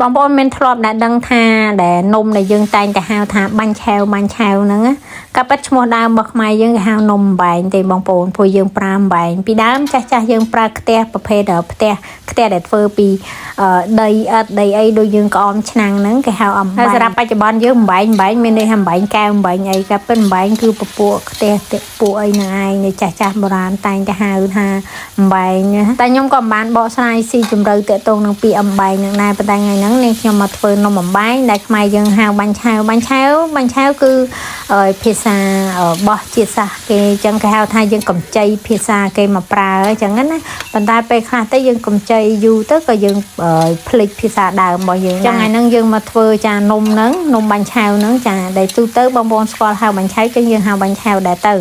បងប្អូនមានធ្លាប់ដែលដឹងថាដែលនំដែលយើងតែងតែហៅថាបាញ់ឆែវបាញ់ឆែវហ្នឹងណាក៏ប៉ិតឈ្មោះដើមរបស់ខ្មែរយើងគេហៅនំអំបែងទេបងប្អូនព្រោះយើងប្រើអំបែងពីដើមចាស់ចាស់យើងប្រើខ្ទះប្រភេទផ្ទះខ្ទះដែលធ្វើពីដីឥដ្ឋដីអីដូចយើងក្អមឆ្នាំងហ្នឹងគេហៅអំបែងហើយសម្រាប់បច្ចុប្បន្នយើងអំបែងអំបែងមានន័យថាអំបែងកែវអំបែងអីក៏ប៉ិតអំបែងគឺពពួកខ្ទះពួកអីហ្នឹងឯងនៃចាស់ចាស់បុរាណតែងតែហៅថាអំបែងណាតែខ្ញុំក៏មិនបានបកស្រាយស៊ីជម្រៅតាក់ទងនឹងពីអំបែងហ្នឹងដែរប៉ុន្តែថ្ងៃហ្នឹងនេះខ្ញុំមកធ្វើនំអំបែងដែលខ្មែរយើងហៅបាញ់ឆាវបាញ់ឆាវបាញ់ឆាវគឺភាសារបស់ជាតិសាសន៍គេអញ្ចឹងគេហៅថាយើងកម្ចីភាសាគេមកប្រើអញ្ចឹងណាប៉ុន្តែពេលខ្លះទៅយើងកម្ចីយូរទៅក៏យើងភ្លេចភាសាដើមរបស់យើងដែរអញ្ចឹងថ្ងៃហ្នឹងយើងមកធ្វើចានំហ្នឹងនំបាញ់ឆាវហ្នឹងចាដែលទូទៅបងប្អូនស្គាល់ហៅបាញ់ឆាវអញ្ចឹងយើងហៅបាញ់ឆាវដែរទៅ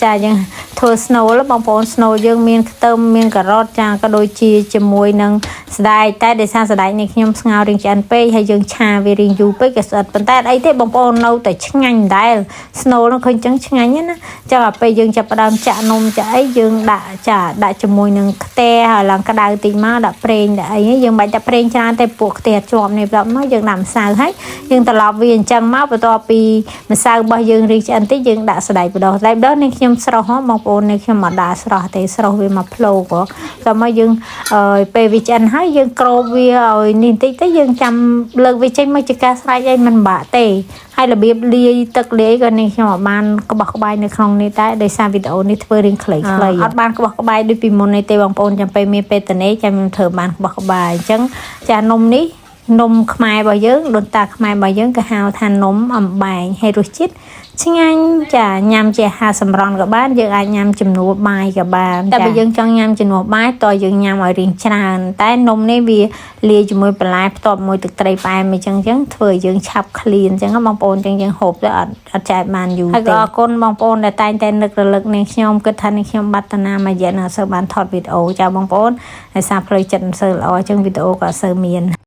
ចាយើងធ្វើស្នូលបងប្អូនស្នូលយើងមានខ្ទឹមមានការ៉ុតចាក៏ដូចជាជាមួយនឹងសណ្តែកតែដោយសារសណ្តែកនេះខ្ញុំស្ងោររៀងឆ្អិនពេកហើយយើងឆាវារៀងយូរពេកក៏ស្អិតប៉ុន្តែអត់អីទេបងប្អូននៅតែឆ្ងាញ់ដែរស្នូលនោះឃើញចឹងឆ្ងាញ់ណាចឹងដល់ពេលយើងចាប់ផ្ដើមចាក់នំចាក់អីយើងដាក់ចាដាក់ជាមួយនឹងខ្ទះហើយឡើងក្តៅតិចមកដាក់ប្រេងដាក់អីយើងមិនបាច់ដាក់ប្រេងច្រើនទេពួកខ្ទះជាប់នេះបន្ទាប់មកយើងដាក់ម្សៅហើយយើងត្រឡប់វាអញ្ចឹងមកបន្ទាប់ពីម្សៅរបស់យើងរីកឆ្អិនតិចយើងដាក់សណ្តែកបដោះសណ្តែកបដោះនេះខ្ញុំស្រស់ហ៎បងប្អូននេះខ្ញុំមកដាក់ស្រស់ទេស្រស់វាមកផ្លោកហ៎តមកយើងអឺពេលវាឆ្អិនហើយយើងគ្របវាឲ្យនេះបន្តិចទៅយើងចាំលើកវាចេញមកជាការស្រេចអីមិនបាក់ទេហើយរបៀបលាយទឹកលាយក៏នេះខ្ញុំអត់បានក្បោះក្បាយនៅក្នុងនេះដែរដោយសារវីដេអូនេះធ្វើរៀងខ្លីៗអត់បានក្បោះក្បាយដូចពីមុននេះទេបងប្អូនចាំពេលមានពេលតនេចាំខ្ញុំធ្វើបានក្បោះក្បាយអញ្ចឹងចានំនេះនំខ្មែររបស់យើងដូនតាខ្មែររបស់យើងគេហៅថានំអំបែងហើយរសជាតិឆ្ងាញ់ចាញ៉ាំជាអាហារសម្រន់ក៏បានយើងអាចញ៉ាំជំនួសបាយក៏បានតែបើយើងចង់ញ៉ាំជំនួសបាយតើយើងញ៉ាំឲ្យរៀងច្រើនតែនំនេះវាលាយជាមួយបន្លែផ្ទាប់មួយទឹកត្រីផ្អែមអញ្ចឹងអញ្ចឹងធ្វើឲ្យយើងឆាប់ឃ្លានអញ្ចឹងបងប្អូនអញ្ចឹងយើងហូបទៅអត់អត់ចែកបានយូរទេហើយក៏អរគុណបងប្អូនដែលតែងតែនឹករលឹកនាងខ្ញុំគិតថានាងខ្ញុំបាត់តាណាមួយរយៈនឹងអត់សូវបានថតវីដេអូចាបងប្អូនហើយសារផ្លូវចិត្តមិនសូវល្អអញ្ចឹងវីដេអូក៏អត់សូវមាន។